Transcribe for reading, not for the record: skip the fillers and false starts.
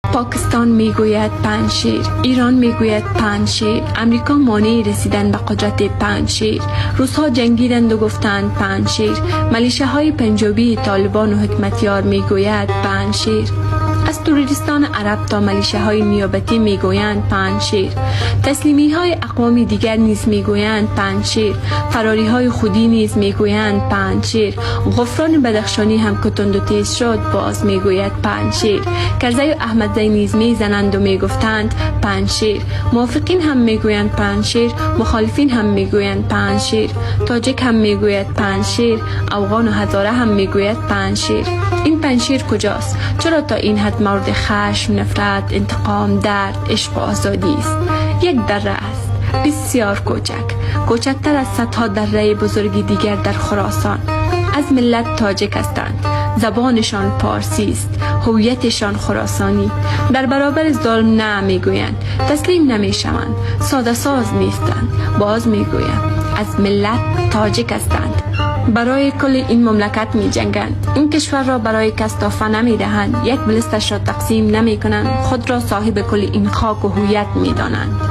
پاکستان میگوید پنجشیر، ایران میگوید پنجشیر، امریکا مانع رسیدن به قدرت پنجشیر. روس‌ها جنگیدند و گفتند پنجشیر. ملیشه های پنجابی طالبان و حکمتیار میگوید پنجشیر. از تروریستان عرب تا ملیشه های نیابتی میگویند پنجشیر. تسلیمی های اقوام دیگر نیز میگویند پنجشیر. فراری های خودی نیز میگویند پنجشیر. غفران بدخشانی هم که تند و تیز شد، باز میگوید پنجشیر. کرزی و احمدزی نیز میزنند و میگفتند پنجشیر. موافقین هم میگویند پنجشیر، مخالفین هم میگویند پنجشیر. تاجک هم میگوید پنجشیر، افغان و هزاره هم میگوید پنجشیر. این پنجشیر کجاست؟ چرا تا این حد مورد خشم، نفرت، انتقام، درد، عشق و آزادی است؟ یک دره است بسیار کوچک، کوچکتر از صدها دره بزرگی دیگر در خراسان. از ملت تاجک هستند، زبانشان پارسی است، هویتشان خراسانی. در برابر ظلم نه میگویند، تسلیم نمیشوند، ساده ساز نیستند. باز میگویند، از ملت تاجک هستند، برای کل این مملکت می جنگند. این کشور را برای کس تحفه نمی دهند، یک بلستش را تقسیم نمی کنند. خود را صاحب کل این خاک و هویت می دانند.